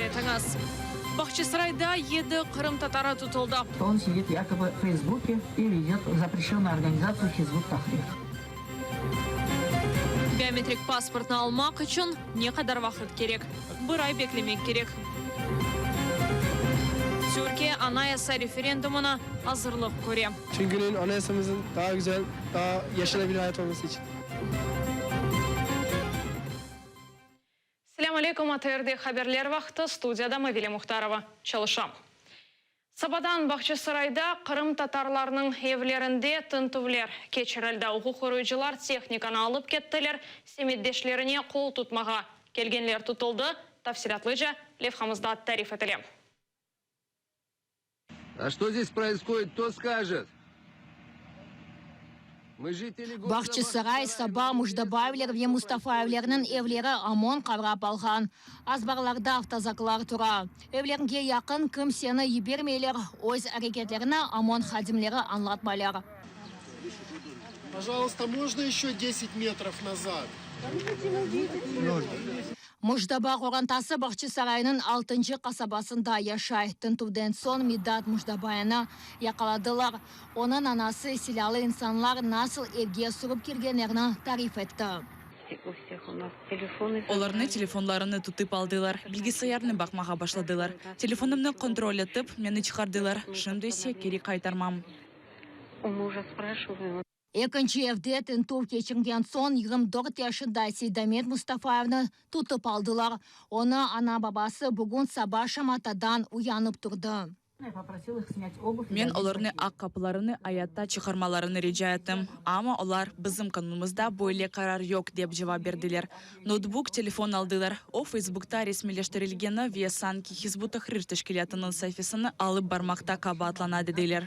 etiñiz. Bağçasarayda yedi qırımtatarı tutuldı. On sidit yakobı v Feysbuke i vedet zapreşennuyu organizatsiyu Hizb ut-Tahrir. Biometrik pasportnı almaq içün ne qadar vaqıt kerek? Bir ay beklemek kerek. Türkiye anayasa referendumına azırlıq köre. Çünkü anayasamızın daa güzel, daa yaşanabilir hayat olması içün. Selâm aleyküm, ATRde haberler vaqtı, studiyada Mavile Muhtarova çalışa. Sabadan Bağçasarayda qırımtatarlarnıñ evlerinde tintüvler keçirildi. Uquq qoruyıcılar tehnikanı alıp kettiler, semetdeşlerine qol tutmağa kelgenler tutuldı. Tafsilâtlıca levhamızda tarif etile. A çto zdes proishodit, kto skajet? Bağçasaray, saba Mujdabayevler ve Mustafayevlerniñ evleri OMON qavrap alğan. Azbarlarda avtozaklar tura. Evlerge yaqın kimseni yibermeyler, öz areketlerini OMON hadimleri añlatmaylar. Pojaluysta, mojno eşço desyat metrov nazad? Mujdaba qorantası Bağçasaraynıñ altıncı qasabasında yaşay. Tintüvden soñ Midat Mujdabayını yaqaladılar. Onıñ anası silâlı insanlar nasıl evge sürip kirgenlerini tarif etti. Olarnı telefonlarını tutıp aldılar, bilgisayarnı baqmağa başladılar. Telefonımnı kontrol etip, meni çıqardılar, şimdi ise keri qaytarmam. Ekinci evde tintüv keçirgen soñ 24 yaşında Seydamet Mustafayevni tutıp aldılar. Onı ana-babası bugün saba şamatadan uyanıp turdı. Men olarnı ayaqqaplarını ayatta çıqarmalarını rica ettim, amma olar, bizim qanunımızda böyle qarar yoq, dep cevap berdiler. Noutbuk, telefon aldılar. O, Feysbukta resmiyleştirilgeni ve sanki Hizb ut-Tahrir teşkilâtınıñ saifesini alıp barmaqta qabaatlana, dediler.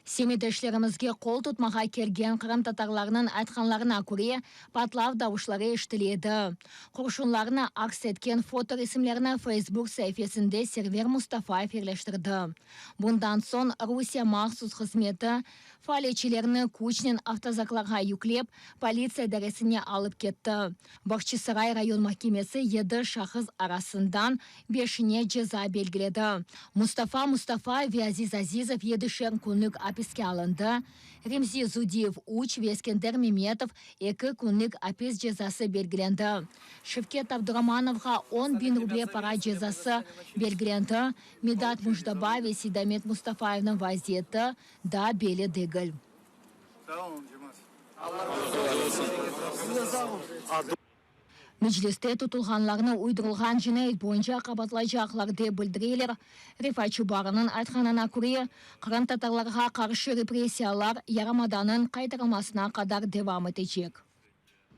Semetdeşlerimizge qol tutmağa kelgen qırımtatarlarnıñ aytqanlarına köre, patlav davuşları eşitile edi. Qurşunlarnı aks etken fotoresimlerni Feysbuk saifesinde Server Mustafayev yerleştirdi. Bundan soñ Rusiye mahsus hızmeti faaliyetçilerni küçnen avtozaklarğa yüklep, politsiya idaresine alıp ketti. Bağçasaray rayon mahkemesi yedi şahıs arasından beşine ceza belgiledi. Mustafa Mustafayev ve Aziz Azizov yedişer künlük apiske alındı, Remzi Zudiyev üç ve Eskender Memetov eki künlük apis cezası belgilendi. Şevket Abduramanovğa 10 biñ ruble para cezası belgilendi. Midat Mujdabayev ve Seydamet Mustafayevniñ vaziyeti daa belli degil. Mecliste tutulğanlarnı uydurılğan cinayet boyunca qabaatlaycaqlar, dep bildireler. Refat Çubarovnıñ aytqanına köre, qırımtatarlarğa qarşı repressiyalar yarımadanıñ qaytarılmasına qadar devam etecek.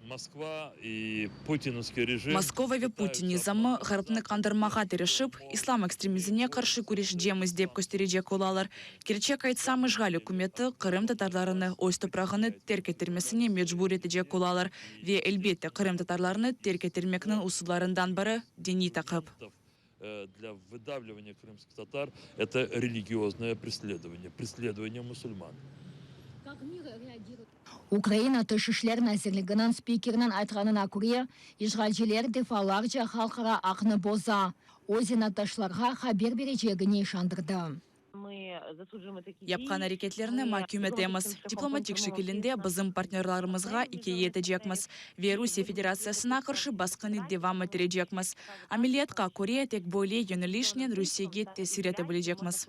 Moskva i putinovskiy rejim Moskova ve Putin nizamı Ğarpnı qandırmağa tırışıp, islam ekstremizmine qarşı küreşecemiz dep kösterecek olalar. Kerçek aytsam, işğal ükümeti qırımtatarlarını öz toprağını terk ettirmesine mecbur etecek olalar. Ve, elbette, qırımtatarlarnı terk ettirmekniñ usullarından biri, diniy taqip. Для выдавливания крымских татар это религиозное преследование, преследование мусульман. Ukraina Tış işler nazirliginiñ spikeriniñ aytqanına köre, işğalciler defalarca halqara aqnı boza. O, zenaatdaşlarğa haber berecegine işandırdı. Yapqan areketlerini maküm etemiz. Diplomatik şekilinde bizim partnörlarımızğa ikâye etecekmiz ve Rusiye Federatsiyasına qarşı basqını devam ettirecekmiz. Ameliyatqa köre, tek böyle yönelişnen Rusiyege tesir ete bilecekmiz.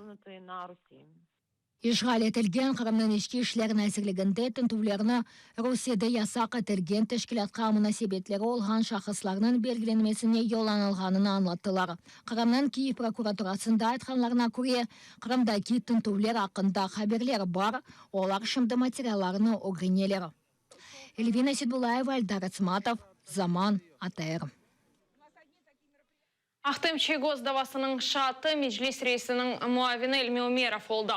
İşğal etilgen Qırımnıñ İçki işler nazirliginde tintüvlerni Rusiyede yasaq etilgen teşkilâtqa munasebetleri olğan şahıslarnıñ belgilenmesine yollanılğanını añlattılar. Qırımnıñ Kiyev prokuraturasında aytqanlarına köre, Qırımdaki tintüvler aqqında haberler bar, olar şimdi materiallarnı ögreneler. Elvina Seydbullayeva, Eldar Atsmatov, Zaman, ATR. Ahtem Çiygoz davasınıñ şaatı Meclis reisiniñ muavini İlmi Umerov oldı.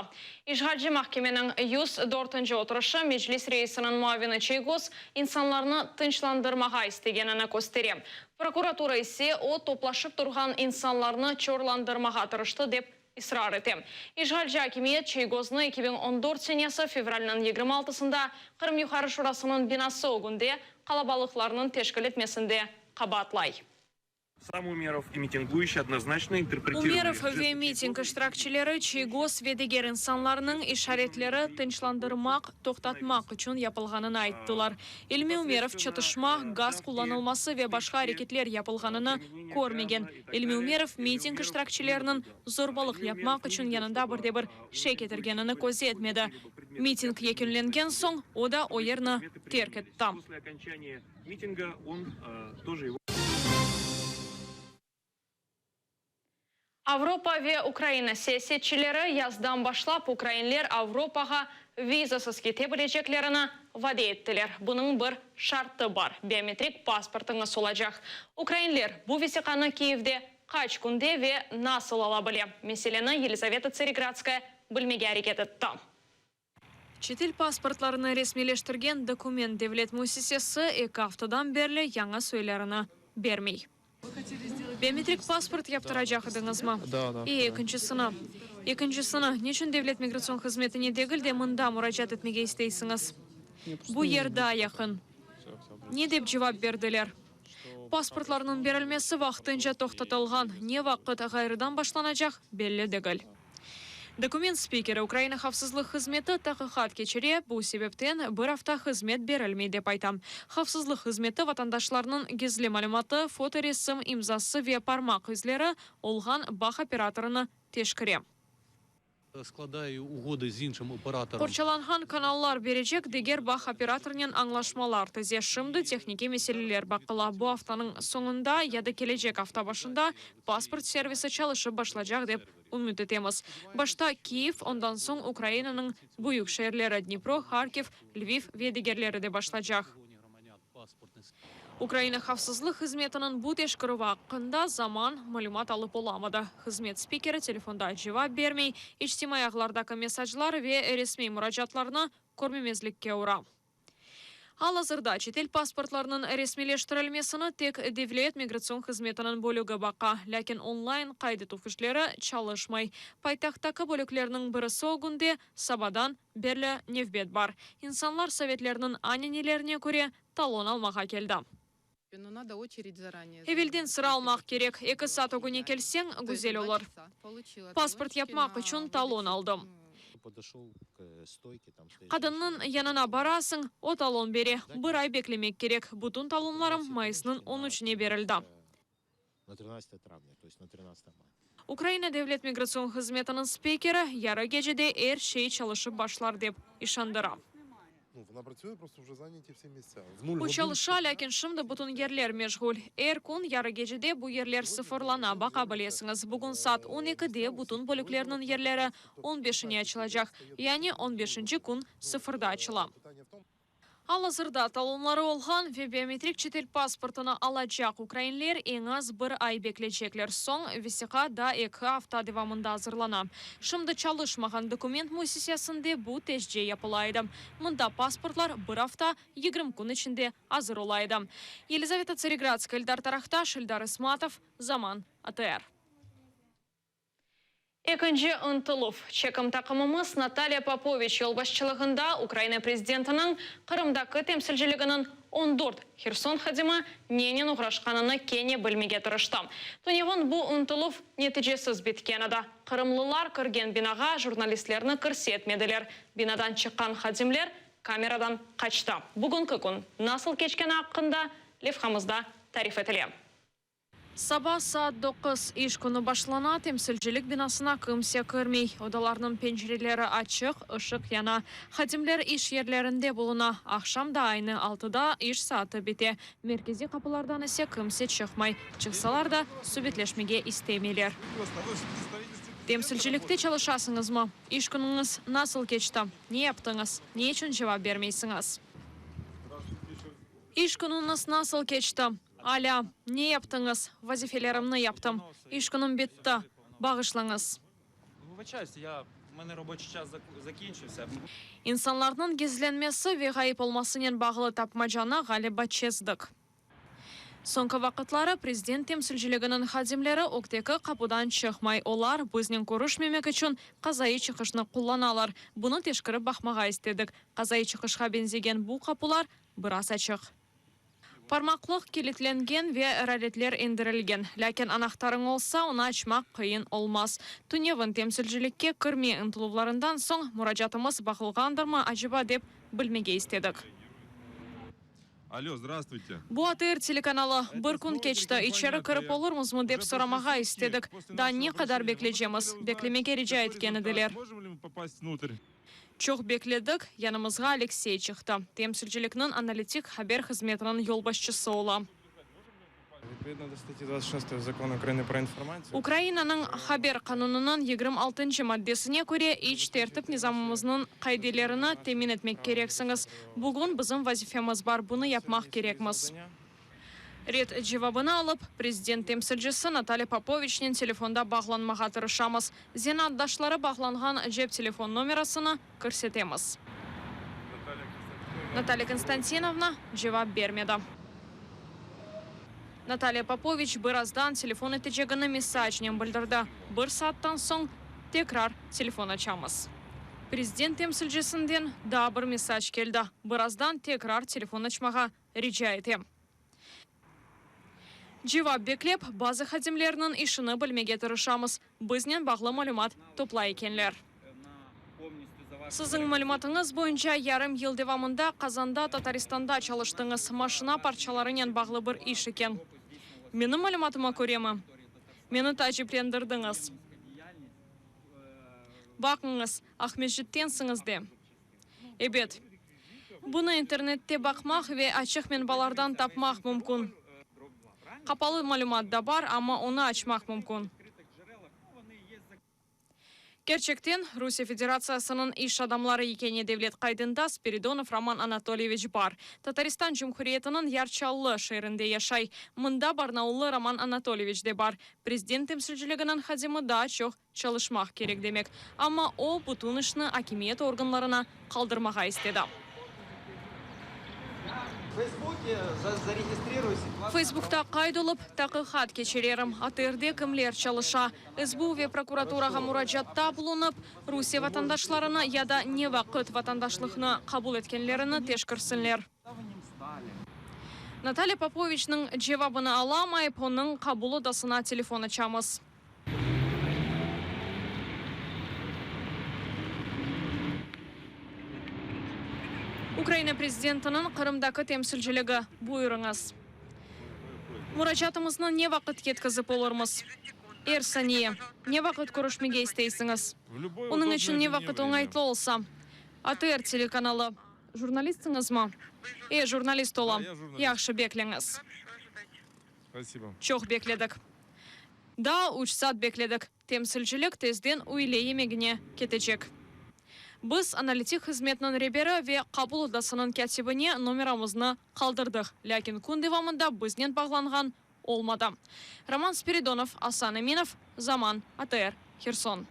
İşğalci mahkemeniñ 104-nci oturışı Meclis reisiniñ muavini Çiygoz insanlarnı tınçlandırmağa istegenini köstere. Prokuratura ise o toplaşıp turğan insanlarnı çorlandırmağa tırıştı dep israr ete. İşğalci akimiyet Çiygoznı 2014 senesi fevralniñ 26-sında Qırım Yuqarı Şurasınıñ binası ögünde qalabalıqlarnıñ teşkil etmesinde qabaatlay. Сам Umerov и mitinguyushchiye odnoznaçno interpretirovali Umerov ve miting iştirakçileri Çiygoz ve diger insanlarnıñ işaretleri tınçlandırmaq, toqtatmaq içün yapılğanını ayttılar. İlmi Umerov çatışma, gaz qullanılması ve başqa areketler yapılğanını körmegen. İlmi Umerov miting iştirakçileriniñ zorbalıq yapmaq içün yanında bir de bir şey ketirgenini közetmedi. Miting yekünlengen soñ o da o yerni terk etti. Avropa ve Ukraina siyasetçileri yazdan başlap ukrainler Avropağa vizasız kete bileceklerini vade ettiler. Bunıñ bir şartı bar, biometrik pasportıñız olacaq. Ukrainler bu vesiqanı Kiyevde qaç künde ve nasıl ala bile? Meseleni Yelizaveta Tseregradskaya bilmege areket etti. Çetel pasportlarını resmiyleştirgen Dokument devlet müessisesi eki aftadan berli yañı soylarını bermey. Biometrik pasport yaptıracaq ediñizmi? E, ekincisini. Ekincisini, neçün Devlet migratsion hızmetine degil de mında muracaat etmege isteysiñiz? Bu yer daa yaqın. Ne dep cevap berdiler? Pasportlarnıñ berilmesi vaqtınca toqtatılğan, ne vaqıt ğayrıdan başlanacaq belli degil. Dokument spikeri Ukraina havfsızlıq hızmeti taqiqat keçire, bu sebepten bir afta hızmet berilmey, dep ayta. Havfsızlıq hızmeti vatandaşlarnıñ gizli malümatı, fotoresim, imzası ve parmaq izleri olğan bağ operatorını teşkire. Qorçalanğan kanallar berecek diger bağ operatorınen añlaşmalar tize. Şimdi tehnikiy meseleler baqıla. Bu aftanıñ soñunda ya da kelecek afta başında pasport servisi çalışıp başlacaq, dep ümüt etemiz. Başta Kiyev, ondan soñ Ukrainanıñ büyük şeerleri Dnipro, Harkiv, Lviv ve digerleri de başlacaq. Ukraina havfsızlıq hızmetiniñ bu teşkerüvi aqqında Zaman malümat alıp olamadı. Hızmet spikeri telefonda cevap bermey, içtimaiy ağlardaki mesaclar ve resmiy muracaatlarnı körmemezlikke ura. Al-azırda çetel pasportlarınıñ resmiyleştirilmesini tek Devlet migratsion hızmetiniñ bölügi baqa, lâkin onlayn qayd etüv işleri çalışmay. Paytahttaki bölüklerniñ birisi ögünde sabadan berli nevbet bar. İnsanlar sovetlerniñ ananelerine köre talon almağa keldi. Evelden sıra almaq kerek, eki saat ögüne kelseñ, güzel olur. Pasport yapmaq içün talon aldım. Qadınnıñ yanına barasıñ, o talon bere. Bir ay beklemek kerek. Bütün talonlarım mayısnıñ on üçüne berildi. Ukraina Devlet migratsion hızmetiniñ spikeri, yarı gecede er şey çalışıp başlar dep işandıra. O çalışa, lâkin şimdi bütün yerler meşğul. Er kün yarı gecede bu yerler sıfırlana, baqa bilesiñiz. Bugün saat on ekide bütün bölüklerniñ yerleri on beşine açılacaq, yani on beşinci kün sıfırda açıla. Al-azırda talonları olğan ve biometrik çetel pasportını alacaq ukrainler eñ az bir ay beklecekler. Soñ vesiqa daa eki afta devamında azırlana. Şimdi çalışmağan dokument müessisesinde bu tezce yapıla edi. Mında pasportlar bir afta, 20 kün içinde azır ola edi. Yelizaveta Tsaregradskaya, Eldar Tarahtaş, Eldar İsmatov, Zaman, ATR. Ekinci ıntıluv. Çekim taqımımız Natalya Popoviç yolbaşçılığında Ukraina prezidentiniñ Qırımdaki temsilciliginiñ 14 Herson hadimi nenen oğraşqanını kene bilmege tırıştı. Tünevin bu ıntıluv neticesiz bitken edi. Qırımlılar kirgen binağa jurnalistlerni kirsetmediler. Binadan çıqqan hadimler kameradan qaçtı. Bugünki kün nasıl keçkeni aqqında levhamızda tarif etile. Saba saat doquz, iş künü başlana, temsilcilik binasına kimse kirmey. Odalarnıñ pencereleri açıq, ışıq yana. Hadimler iş yerlerinde buluna. Aqşam da aynı altıda iş saatı bite. Merkeziy qapılardan ise kimse çıqmay. Çıqsalar da, subetleşmege istemeyler. Temsilcilikte çalışasıñızmı? İş künüñiz nasıl keçti? Ne yaptıñız? Ne içün cevap bermeysiñiz? İş künüñiz nasıl keçti? Alâ, ne yaptıñız? Vazifelerimni yaptım. İş künüm bitti. Bağışlañız. İnsanlarnıñ gizlenmesi ve ğayıp olmasınen bağlı tapmacanı, ğaliba, çezdik. Soñki vaqıtları prezident temsilciliginiñ hadimleri ögdeki qapudan çıqmay. Olar, biznen körüşmemek içün, qazaiy çıqışnı qullanalar. Bunı teşkirip baqmağa istedik. Qazaiy çıqışqa beñzegen bu qapular biraz açıq. Parmaqlıq kilitlengen ve roletler endirilgen. Lâkin anahtarıñ olsa, onı açmaq qıyın olmaz. Tünevin temsilcilikke kirme ıntıluvlarından soñ muracaatımız baqılğandırmı, aceba dep bilmege istedik. Alo, zdravstvuyte. Bu ATR telekanalı. Bir kün keçti, içeri kirip olurmızmı dep soramağa istedik. Daa ne qadar beklecemiz? Beklemege rica etken ediler. Çoq bekledik, yanımızğa Aleksey çıqtı, temsilcilikniñ analitik haber hızmetiniñ yolbaşçısı ola. Ukrainanıñ Haber qanunınıñ 26-ncı maddesine köre, iç tertip-nizamımıznıñ qaidelerini temin etmek kereksiñiz. Bugün bizim vazifemiz bar, bunı yapmaq kerekmiz. Red cevabını alıp, prezident temsilcisi Natalya Popoviçnen telefonda bağlanmağa tırışamız. Zenaatdaşları bağlanğan cep telefon nomerasını kirsetemiz. Natalya Konstantinovna cevap bermedi. Natalya Popoviç birazdan telefon etecegini mesacnen bildirdi. Bir saattan soñ tekrar telefon açamız. Prezident temsilcisinden daa bir mesac keldi. Birazdan tekrar telefon açmağa rica etem. Cevap beklep, bazı hadimlerniñ işini bilmege tırışamız, biznen bağlı malümat toplay ekenler. Siziñ malümatıñız boyunca, yarım yıl devamında Qazanda, Tataristanda çalıştıñız, maşina parçalarınen bağlı bir iş eken. Menim malümatıma köremi? Meni taaciplendirdiñiz. Baqıñız, Aqmescittensiñiz de. Ebet. Bunı internette baqmaq ve açıq menbalardan tapmaq mümkün. Qapalı malümat da bar, amma onı açmaq mümkün. Kerçekten, Rusiye Federatsiyasınıñ iş adamları yekâne devlet qaydında Spiridonov Roman Anatolyeviç bar. Tataristan Cumhuriyetiniñ Yar Çallı şeerinde yaşay. Mında Barnaullı Roman Anatolyeviç de bar. Prezident temsilciliginiñ hadimi daa çoq Çalışmaq kerek demek. Amma o, bütün işni akimiyet organlarına qaldırmağa istedi. Feysbukta qayd olıp, taqiqat keçirerim, ATRde kimler çalışa, SBU ve prokuraturağa muracaatta bulunıp, Rusiye vatandaşlarını ya da ne vaqıt vatandaşlıqnı qabul etkenlerini teşkirsinler. Natalya Popoviçniñ cevabını alamayıp, onıñ qabul odasına telefon açamız. Ukraina prezidentiniñ Qırımdaki temsilciligi, buyurıñız. Muracaatımıznı ne vaqıt yetkizip olurmız? Er saniye. Ne vaqıt körüşmege isteysiñiz? Onıñ içün ne vaqıt oñaytlı olsa. ATR telekanalı. Jurnalistsiñizmi? E, jurnalist olam. Yahşı, bekleñiz. Çoq bekledik. Daa üç saat bekledik. Temsilcilik tezden üyle yemegine ketecek. Biz analitik hızmetniñ reberi ve qabul odasınıñ kâtibine nomeramıznı qaldırdıq, lâkin kün devamında biznen bağlanğan olmadı. Roman Spiridonov, Asan Eminov, Zaman, ATR, Herson.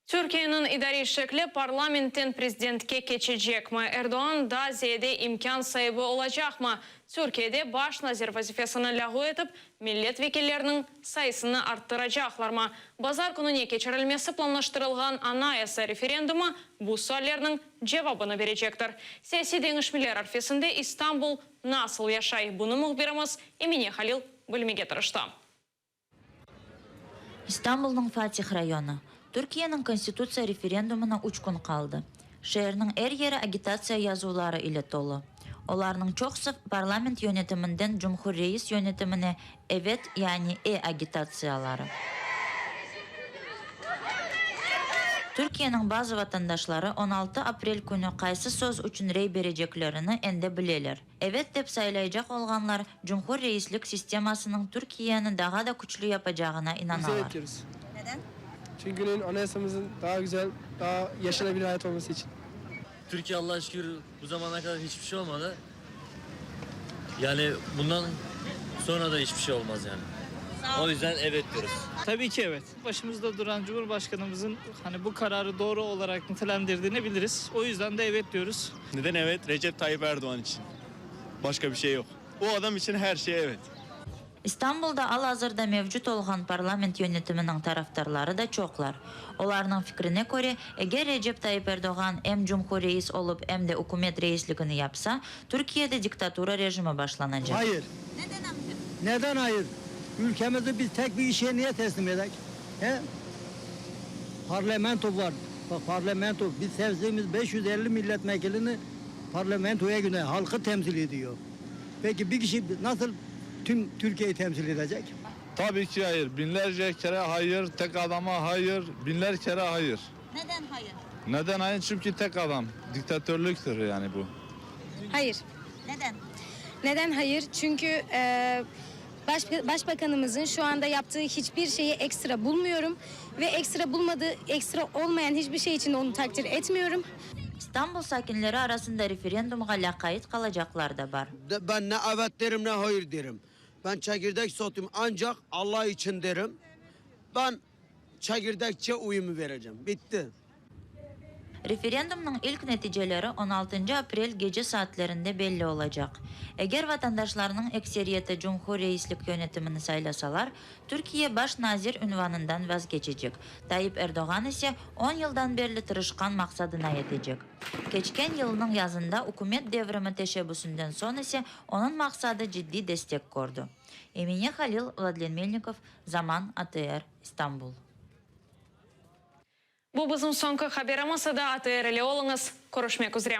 Türkiyeniñ idariy şekli parlamentten prezidentke keçecekmi? Erdoğan daa ziyade imkân saibi olacaqmı? Türkiyede baş nazir vazifesini lâğu etip, millet vekilleriniñ sayısını arttıracaqlarmı? Bazar kününe keçirilmesi planlaştırılğan anayasa referendumı bu suallerniñ cevabını berecektir. Siyasiy deñişmeler arfesinde İstanbul nasıl yaşay? Bunı mühbirimiz Emine Halil bilmege tırıştı. İstanbulnıñ Fatih rayonı. Türkiyeniñ Konstitutsiya referendumına üç kün qaldı. Şeerniñ er yeri agitatsiya yazuvları ile tolu. Olarnıñ çoqusı parlament yönetiminden cumhurreis yönetimine evet yani e agitatsiyaları. Türkiyeniñ bazı vatandaşları 16 aprel künü qaysı söz içün rey bereceklerini endi bileler. Evet dep saylaycaq olğanlar cumhurreislik sistemasınıñ Türkiyeni daha da küçlü yapacağına inanalar. Biz evet diyoruz. Neden? Çünkü anayasamızın daha güzel, daha yaşanabilir hayat olması için. Türkiye Allaha şükür bu zamana kadar hiçbir şey olmadı. Yani bundan sonra da hiçbir şey olmaz yani. O yüzden evet diyoruz. Tabii ki evet. Başımızda duran Cumhurbaşkanımızın hani bu kararı doğru olarak nitelendirdiğini biliriz. O yüzden de evet diyoruz. Neden evet? Recep Tayyip Erdoğan içün. Başqa bir şey yoq. O adam içün her şey evet. İstanbulda al-azırda mevcut olğan parlament yönetiminiñ tarafdarları da çoqlar. Olarnıñ fikrine köre, eger Recep Tayyip Erdoğan em cumhurreis olıp, em de ükümet reisligini yapsa, Türkiyede diktatura rejimi başlanacaq. Hayır. Neden amca? Neden hayır? Ülkemizi biz tek bir kişiye niye teslim edek? He? Parlamento var. Bak parlamento. Biz sevdiğimiz 550 milletvekilini parlamentoya gönder. Halkı temsil ediyor. Peki bir kişi nasıl tüm Türkiye'yi temsil edecek? Tabii ki hayır. Binlerce kere hayır, tek adama hayır, binler kere hayır. Neden hayır? Neden hayır? Çünkü tek adam. Diktatörlüktür yani bu. Hayır. Neden? Neden hayır? Çünkü e, baş, başbakanımızın şu anda yaptığı hiçbir şeyi ekstra bulmuyorum ve ekstra bulmadığı, ekstra olmayan hiçbir şey için onu takdir etmiyorum. İstanbul sakinleri arasında referendumğa lâqayt qalacaqlar da bar. Ben ne evet derim ne hayır derim. Ben çekirdek satıyorum ancak Allah için derim. Ben çekirdekçe oyumu vereceğim. Bitti. Referendumnıñ ilk neticeleri on altıncı aprel gece saatlerinde belli olacaq. Eger vatandaşlarnıñ ekseriyeti cumhurreislik yönetimini saylasalar, Türkiye baş nazir ünvanından vazgeçecek, Tayyip Erdoğan ise on yıldan berli tırışqan maqsadına yetecek. Keçken yılnıñ yazında ükümet devrimi teşebbüsinden soñ ise onıñ maqsadı ciddiy destek kördi. Emine Halil, Vladlen Melnikov, Zaman, ATR, İstanbul. Bu bizim soñki haberimiz edi, ATR ile oluñız, körüşmek üzre.